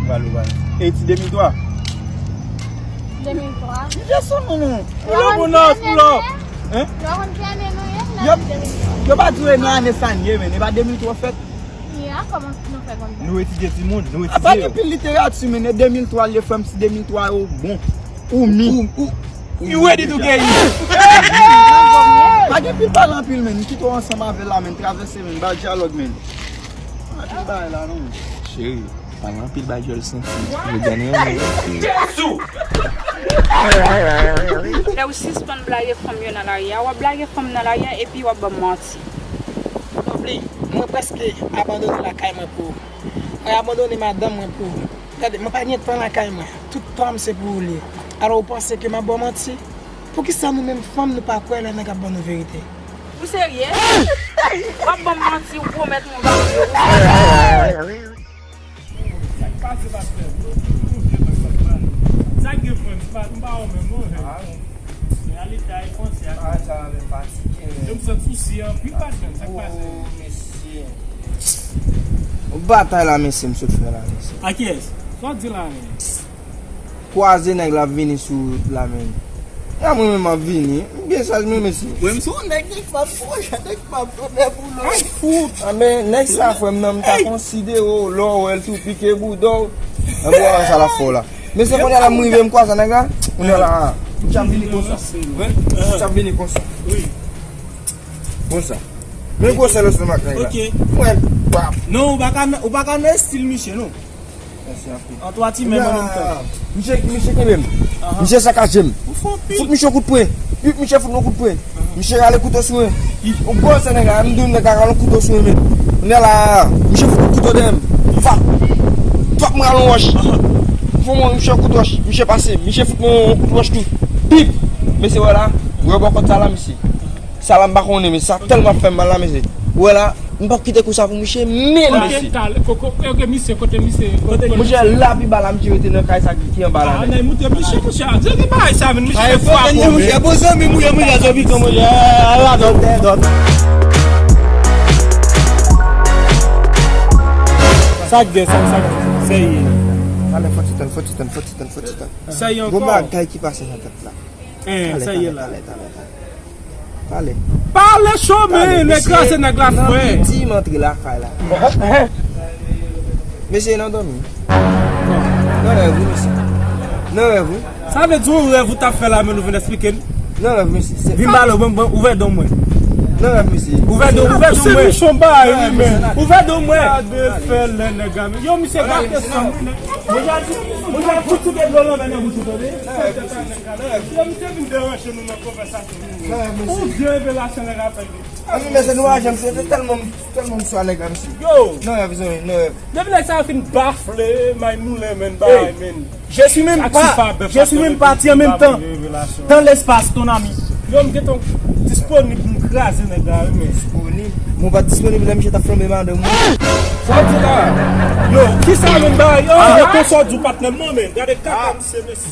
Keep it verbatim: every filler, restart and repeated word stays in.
Valo, valo. E ti de mil twa? De mil twa. Misye sou nou, nou. Pull up, pull up, pull up. Hein? Yo konn ki ane nou ye? Yo, yo pa di w nan ane sa n ye, men. E pa de mil twa fèt. Ya, kòman nou fè konn sa? Nou etidye timoun, nou etidye yo. Apa gen pil literati, men, e de mil twa l ye, frè m, si de mil twa yo bon. Ou mi. Ou, ou, you ready to get it? Pa gen pil pale anpil, men. M kite w ansanm avè l la, men. Travèse, men. Bay dyalòg, men. Anpil bagay la, non. Cheri, pale anpil bay dyòl santi. Yo gade anyen. Jezi! Lè w sispann blage fanm yo nan lari a, w ap blage fanm nan lari a epi w ap ban m manti. Oubli, mwen prèske abandone lakay mwen pou ou. Mwen abandone madanm mwen pou ou. Gade, mwen pa gen tan lakay mwen. Tout tan m se pou ou li ye. Alò, ou panse ke m ap ba w manti? Poukisa nou menm fanm nou pa kwè lè nèg ap ban nou verite? Ou serye? W ap ban m manti, ou pwomèt mwen w p ap vle, ou serye? Sa k pase, pastè? Sa k gen, frè m? M pa, m pa wè menm, non, frè m. Reyalite a, e panse a. Bagay sa la menm fatige, men. Yo, m santi sousi anpil, pastè. Sa k pase? Oh, mesye. Yon batay la, mesye, m sot fè la, mesye. A kiyès? Sa w di la, men? Kwaze nèg la ap vini sou wout la, men. Ya mwen menm ap vini. M gen chaj, men, mesye. Mwen, m se yon nèg, nèg pa m pwoche, nèg pa m pwoche pou lòt. Ay, fout! A, men, nèg sa, frè m, nan, m ta konsidere w, lè w wè l tou pike bouda w. Nan bò sa l ap fè w la. Mesye, kounye a la, m rive, m kwaze nèg la. Kounye a la, m t ap vini konsa. Wi, m t ap vini konsa. Wi. Konsa. Men gwosè lestomak nèg la. Ok. Mwen, bap. Non, ou pa ka, ou pa ka nan estil misye, non. Mèsi anpil. An twa ti men an menm tan. Misye, misye kenbe m. Misye sakaje m. Ou fè anpil. Fout misye kout pwen. Pi misye fout mwen kout pwen. Misye rale kouto sou mwen. Yon gwosè nèg la, m di w nèg la rale kouto sou mwen, men. Kounye a la, misye fout kouto dèyè m. Fap. Fap m rale yon wòch. Fò mwen, misye kout wòch. Misye pase. Misye fout mwen yon kout wòch tou. Pip. Mesye, wè la. Wè bò kòt sa la, mesye. Sa la m pa konnen, men sa tèlman ap fè m mal la, mesye. Ou wè la, m p ap kite kou sa pou misye, men mesye. Ok, talè, koko, ok, misye, kote misye, kote misye? Monchè, la pi ba la, misye rete nan kay sa ki, ki anba la, men. Nèg moute misye, monchè, di ki bagay sa, men, misye fè fwa pou mwen. Bon zanmi m, ou ye, monchè, zanmi, kòman, ala dòt, dòt. Sa k gen, sa, sa k gen, sèye. Talè, fò ti tann, fò ti tann, fò ti tann, fò ti tann. Sèye ankò. Gon bagay ki pase nan tèt la. Eh, sa ye la. Pale, pale, pale. Pale cho, men, nèg kraze nèg la, frè. Piti m antre lakay la. Mesye, nan dòmi. Nan rèv, wi, mesye. Nan rèv, wi. Sa vle di yon rèv ou t ap fè la, men nou vin eksplike n. Nan rèv, mesye. Vin pale, bon, bon, ouvè don mwen. Nan rèv, mesye. Ouvè don, ouvè don mwen. Se mouchon bay, wi, men. Ouvè don mwen. Gade fè lè nèg la, men. Yo, misye gate san, wi, men. Mwen ja di, mwen ja fouti de dlo nan men nan bouch ou, tande? Yo, misye vin deranje nou nan konvèsasyon nou. Ou vye revelasyon nèg la fè nou. Anvi mesye nou ajan, mesye, se tèlman, tèlman m swa nèg la, mesye. Yo! Non, rèv, zanmi, non, rèv. Depi nèg sa yo fin bafle, may moulen, men, bay, men. Je suis même pas, je suis même parti en même temps dans l'espace, ton ami. Yo, m gentan disponib pou m kraze nèg la, wi, men. Disponib? Mwen pa t disponib lè misye t ap flanbe madanm mwen. Sa w di la? Yo, kisa menm bagay? Yo, yo, konsa w di w patnè m, non, men. Gade kaka misye, mesye.